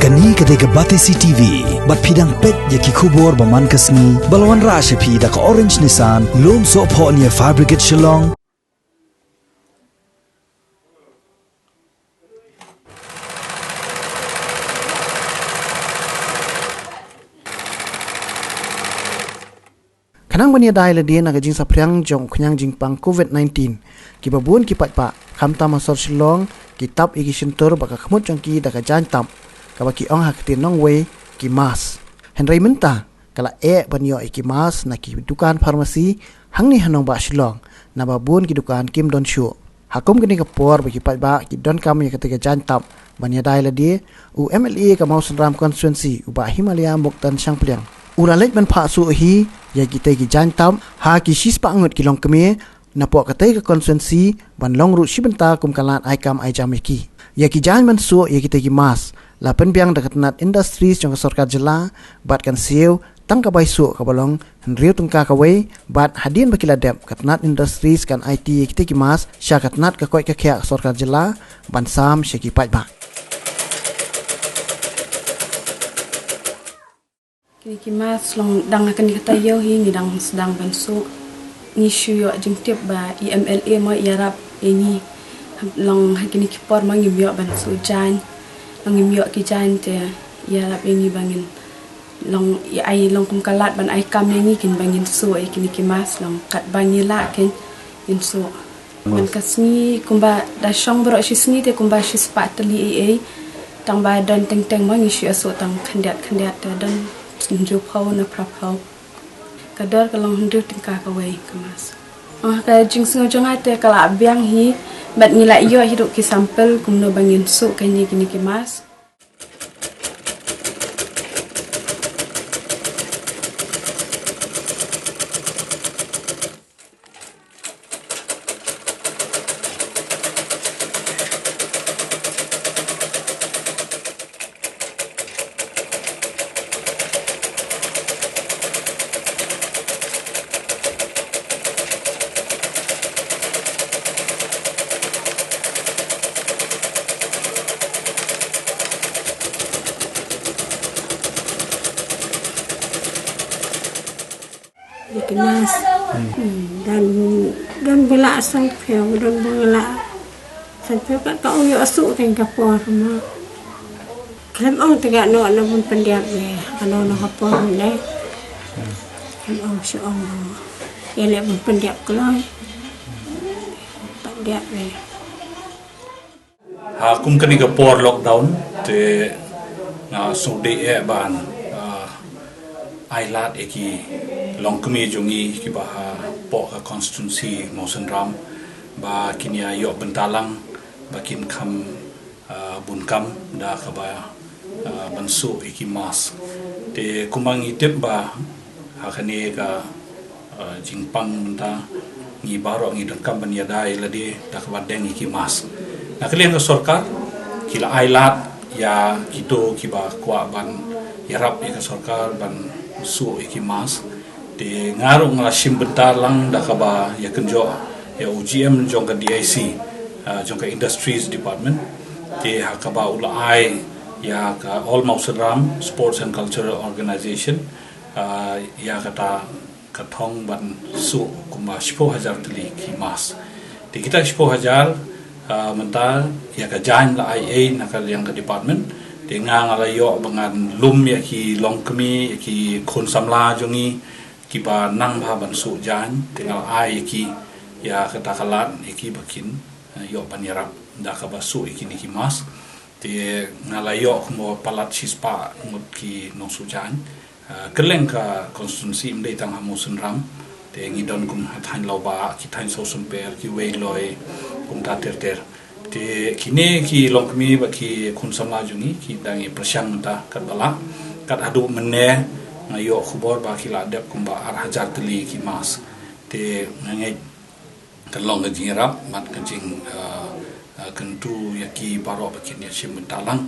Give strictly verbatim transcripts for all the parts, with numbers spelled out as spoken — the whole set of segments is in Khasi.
Kane ka dei ka Batesi T V, bad phi dang peit ïa ki khubor ba man ka sngi, ba la wanrah sha phi da ka Orange Nissan, Lumsohphoh near Fire Brigade Shillong. Khnang ban ïada ïa lade na ka jingsaphriang jong u khñiang jingpang covid nineteen, kiba bun ki paidbah, khamtam ha sor Shillong, ki tap ïa ki shyntur bad ka khmut jong ki da ka jaiñ tap, kaba ki ong ha ka ktien nongwei, ki mask. Hynrei mynta, ka la eh ban ïoh ïa ki mask na ki dukan pharmacy, hangne ha nongbah Shillong, naba bun ki dukan kim don shuh. Ha kum kane ka por ba ki paidbah ki donkam ïa kata ka jaiñ tap ban ïada ïa lade, u M L A ka Mawsynram constituency, u Bah Himalaya Muktan Shangpliang, u la leit ban phah suh hi ïa kitei ki jaiñ tap ha ki shispah ngut ki longkmie napoh katei ka constituency, ban long ruh shi bynta kum ka lad ai kam ai jam ïa ki. Ïa ki jaiñ ban suh ïa kitei ki mask la pynbiang da ka tnat Industries jong ka sorkar jylla, bad kan siew tang ka bai suh kaba long hynriew tyngka kawei, bad hadien ba ki la dep, ka tnat Industries kan aiti ïa kitei ki mask sha ka tnat ka koit ka khiah ka sorkar jylla, ban sam sha ki paidbah. Kine ki mask long dang ha kane ka taïew hi ngi dang sdang ban suh. Ngi shu ïoh jingtip ba i M L A mo i ïarap ïa ngi. Long ha kine ki por mo ngim ïoh ban suh jaiñ. Long ngim ïoh ki jaiñ te i ïarap ïa ngi ba ngin long i ai long kum ka lad ban ai kam ïa ngi kin ba ngin suh ïa kine ki mask long katba ngi lah kin ngin suh. Man ka sngi kumba da shong baroh shi sngi te kumba shispah tylli ei ei. Tang ba don teng teng mo ngi shu ïa suh tang khyndiat khyndiat te don hynñiewphew na phraphew. Ka dor ka long hynriew tyngka kawei ka mask. Ah, ka jingsngew jong nga te ka la biang hi, bad ngi la ïoh hi ruh ki sample kumno ba ngin suh kane kine ki mask. Ïa ki mask. Hmm, don, don ba la sngewthuh, don ba la sngewthuh, kat ka ong ïoh suh kane ka por mo. Khlem ong te ka noh na bun pyndiap ne, ka noh na ka por ne. Khlem ong shu ong. Ïa leh bun pyndiap kloi. Pyndiap ne. Ha kum kane ka por lockdown te nga sngewdei eh ban, ah, ai lad ïa ki longkmie jong ngi kiba hapoh ka constituency Mawsynram ba kin ïa ïoh bynta lang ba kin kham, ah, bun kam da kaba, ah, ban suh ïa ki mask. Te kumba ngi tip ba ha kane ka, ah, jingpang mynta ngi baroh ngi donkam ban ïada ïa lade da kaba deng ïa ki mask. Na ka liang ka sorkar ki la ai lad ïa kito kiba kwah ban ïarap ïa ka sorkar ban suh ïa ki mask. Te nga ruh nga la shim bynta lang da kaba ïa kynjoh ïa u G M jong ka D I C, ah, jong ka Industries Department. Te ha kaba u la ai ïa ka All Mawsynram Sports and Cultural Organization, ah, ïa kata ka thong ban suh kumba shiphew hajar tylli ki mask. Te kita shiphew hajar, ah, mynta ïa ka jaiñ la ai ei na ka liang ka department. Te nga nga la ïoh ba ngan lum ïa ki longkmie, ïa ki khun samla jong ngi kiba nang bha ban suh jaiñ, te nga la ai ïa ki ïa kata ka lad ïa ki ba kin, eh, ïoh ban ïarap da kaba suh ïa kine ki mask. Te nga la ïoh kumba palat shispah ngut ki nongsuh jaiñ. Eh, kylleng ka constituency ym dei tang ha Mawsynram. Te ngi don kum ha thaiñ Lawbah, ki thaiñ Sawsymper, ki Weiloi, kumta ter ter. Te kine ki longkmie bad ki khun samla jong ngi ki dang ïa pyrshang mynta katba lah. Kat haduh mynne nga ïoh khubor ba ki la dep kumba ar hajar tylli ki mask. Te nga ngeit kan long ka jingïarap bad ka jing, ah, ah, kyntu ïa ki baroh ba kin ïa shim bynta lang.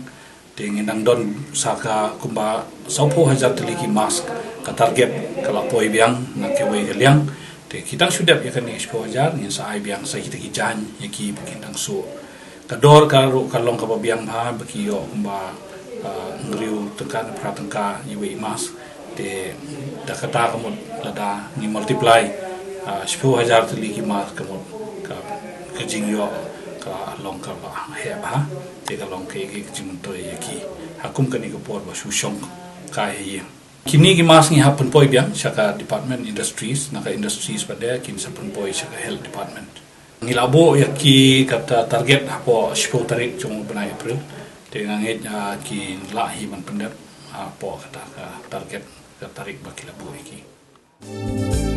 Te ngin dang don sa ka kumba sawphew hajar tylli ki mask, ka target ka la poi biang na kiwei ka liang. Te ki dang shu dep ïa kane shiphew hajar, ngin sa ai biang sa kita ki jaiñ ïa ki ba kin dang suh. Ka dor ka ruh ka long kaba biang bha ba ki ïoh kumba Hynriew tyngka ne phra tyngka iwei i mask. Te da kata ka mut lada ngi multiply, ah, shiphew hajar tylli ki mask ka mut ka, ka jingïoh ka long kaba heh bha. Te ka long kaei kaei ka jingmyntoi ïa ki ha kum kane ka por ba shu shong kai ha ïing. Kine ki mask ngi hap pynpoi biang sha ka department industries, na ka industries pat de kin sa pynpoi sha ka health department. Ngi la buh ïa ki kata target hapoh shiphew tarik jong u bnai April. Te nga ngeit, ah, kin lah hi ban pyndep, ah, hapoh kata ka target, ka tarik ba ki la buh ïa ki.